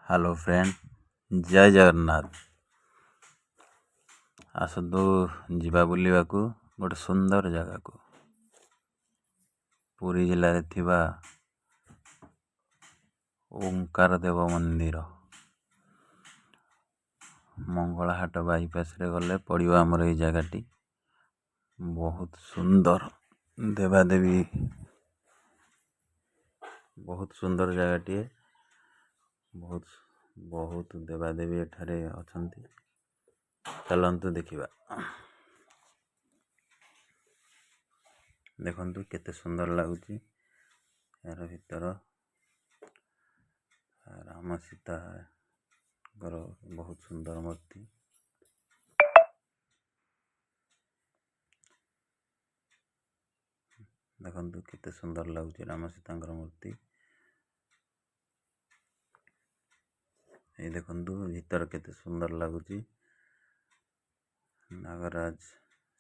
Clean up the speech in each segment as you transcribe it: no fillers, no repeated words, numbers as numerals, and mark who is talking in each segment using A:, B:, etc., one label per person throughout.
A: Hello friend, ଜୟ ଜଗନ୍ନାଥ। ଆସନ୍ତୁ ଯିବା ବୁଲିବାକୁ ଗୋଟେ ସୁନ୍ଦର ଜାଗାକୁ। ପୁରୀ ଜିଲ୍ଲାରେ ଥିବା ଓଁକାର ଦେବ ମନ୍ଦିର, ମଙ୍ଗଳାହାଟ ବାଇପାସରେ ଗଲେ ପଡ଼ିବ ଆମର ଏଇ ଜାଗାଟି। ବହୁତ ସୁନ୍ଦର ଦେବାଦେବୀ, ବହୁତ ସୁନ୍ଦର ଜାଗାଟିଏ। ବହୁତ ବହୁତ ଦେବାଦେବୀ ଏଠାରେ ଅଛନ୍ତି। ଚାଲନ୍ତୁ ଦେଖିବା। ଦେଖନ୍ତୁ କେତେ ସୁନ୍ଦର ଲାଗୁଛି ଏହାର ଭିତର। ରାମ ସୀତାଙ୍କର ବହୁତ ସୁନ୍ଦର ମୂର୍ତ୍ତି। ଦେଖନ୍ତୁ କେତେ ସୁନ୍ଦର ଲାଗୁଛି ରାମ ସୀତାଙ୍କର ମୂର୍ତ୍ତି। ଏଇ ଦେଖନ୍ତୁ ଭିତର କେତେ ସୁନ୍ଦର ଲାଗୁଛି। ନାଗରାଜ,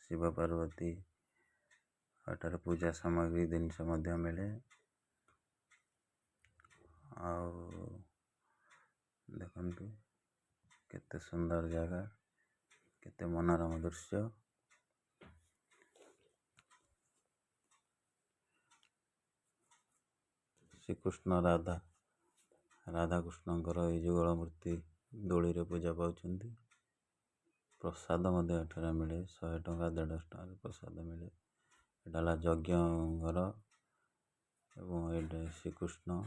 A: ଶିବ ପାର୍ବତୀ। ଏଠାରେ ପୂଜା ସାମଗ୍ରୀ ଜିନିଷ ମଧ୍ୟ ମିଳେ। ଆଉ ଦେଖନ୍ତୁ କେତେ ସୁନ୍ଦର ଜାଗା, କେତେ ମନୋରମ ଦୃଶ୍ୟ। ଶ୍ରୀକୃଷ୍ଣ ରାଧା, ରାଧାକୃଷ୍ଣଙ୍କର ଏଇ ଯୁଗଳ ମୂର୍ତ୍ତି ଦୋଳିରେ ପୂଜା ପାଉଛନ୍ତି। ପ୍ରସାଦ ମଧ୍ୟ ଏଠାରେ ମିଳେ। 100 ଟଙ୍କା, 150 ଟଙ୍କାରେ ପ୍ରସାଦ ମିଳେ। ଏଇଟା ହେଲା ଯଜ୍ଞ ଘର ଏବଂ ଏଇଟା ଶ୍ରୀକୃଷ୍ଣ।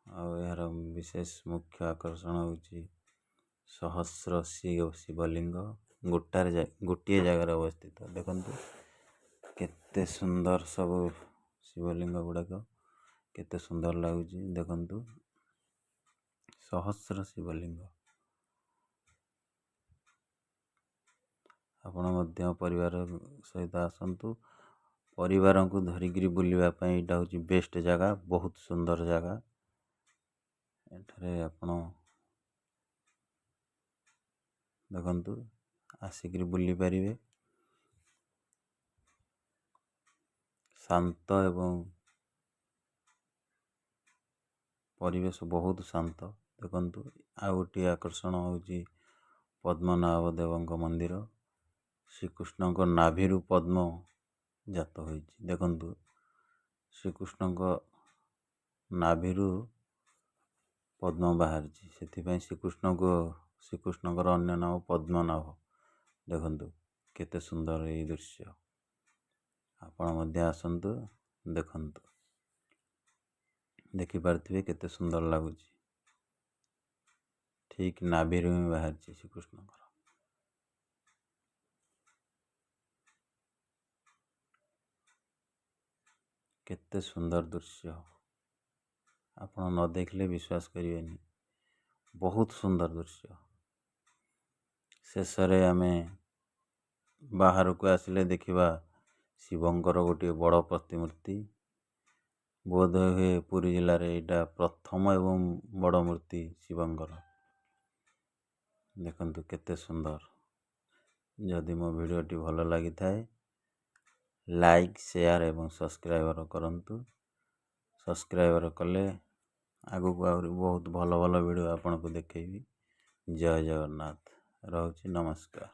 A: ଆଉ ଏହାର ବିଶେଷ ମୁଖ୍ୟ ଆକର୍ଷଣ ହେଉଛି ସହସ୍ର ଶିବଲିଙ୍ଗ, ଗୋଟାରେ ଗୋଟିଏ ଜାଗାରେ ଅବସ୍ଥିତ। ଦେଖନ୍ତୁ କେତେ ସୁନ୍ଦର ସବୁ ଶିବଲିଙ୍ଗ ଗୁଡ଼ାକ, କେତେ ସୁନ୍ଦର ଲାଗୁଛି। ଦେଖନ୍ତୁ ସହସ୍ର ଶିବଲିଙ୍ଗ। ଆପଣ ମଧ୍ୟ ପରିବାର ସହିତ ଆସନ୍ତୁ। ପରିବାରଙ୍କୁ ଧରିକିରି ବୁଲିବା ପାଇଁ ଏଇଟା ହେଉଛି ବେଷ୍ଟ ଜାଗା, ବହୁତ ସୁନ୍ଦର ଜାଗା। ଏଠାରେ ଆପଣ ଦେଖନ୍ତୁ ଆସିକିରି ବୁଲି ପାରିବେ। ଶାନ୍ତ ଏବଂ ପରିବେଶ ବହୁତ ଶାନ୍ତ। ଦେଖନ୍ତୁ, ଆଉ ଗୋଟିଏ ଆକର୍ଷଣ ହେଉଛି ପଦ୍ମନାଭ ଦେବଙ୍କ ମନ୍ଦିର। ଶ୍ରୀକୃଷ୍ଣଙ୍କ ନାଭିରୁ ପଦ୍ମ ଜାତ ହୋଇଛି। ଦେଖନ୍ତୁ, ଶ୍ରୀକୃଷ୍ଣଙ୍କ ନାଭିରୁ ପଦ୍ମ ବାହାରିଛି, ସେଥିପାଇଁ ଶ୍ରୀକୃଷ୍ଣଙ୍କର ଅନ୍ୟ ନାମ ପଦ୍ମନାଭ। ଦେଖନ୍ତୁ କେତେ ସୁନ୍ଦର ଏଇ ଦୃଶ୍ୟ। ଆପଣ ମଧ୍ୟ ଆସନ୍ତୁ, ଦେଖନ୍ତୁ। ଦେଖିପାରୁଥିବେ କେତେ ସୁନ୍ଦର ଲାଗୁଛି। ଠିକ୍ ନାଭିରୁ ହିଁ ବାହାରିଛି ଶ୍ରୀକୃଷ୍ଣଙ୍କର। କେତେ ସୁନ୍ଦର ଦୃଶ୍ୟ, ଆପଣ ନ ଦେଖିଲେ ବିଶ୍ୱାସ କରିବେନି। ବହୁତ ସୁନ୍ଦର ଦୃଶ୍ୟ। ଶେଷରେ ଆମେ ବାହାରକୁ ଆସିଲେ ଦେଖିବା ଶିବଙ୍କର ଗୋଟିଏ ବଡ଼ ପ୍ରତିମୂର୍ତ୍ତି। ବୋଧ ହୁଏ ପୁରୀ ଜିଲ୍ଲାରେ ଏଇଟା ପ୍ରଥମ ଏବଂ ବଡ଼ ମୂର୍ତ୍ତି ଶିବଙ୍କର। ଦେଖନ୍ତୁ କେତେ ସୁନ୍ଦର। ଯଦି ମୋ ଭିଡ଼ିଓଟି ଭଲ ଲାଗିଥାଏ, ଲାଇକ୍, ସେୟାର ଏବଂ ସବସ୍କ୍ରାଇବର କରନ୍ତୁ। ସବସ୍କ୍ରାଇବର କଲେ ଆଗକୁ ଆହୁରି ବହୁତ ଭଲ ଭଲ ଭିଡ଼ିଓ ଆପଣଙ୍କୁ ଦେଖେଇବି। ଜୟ ଜଗନ୍ନାଥ। ରହୁଛି, ନମସ୍କାର।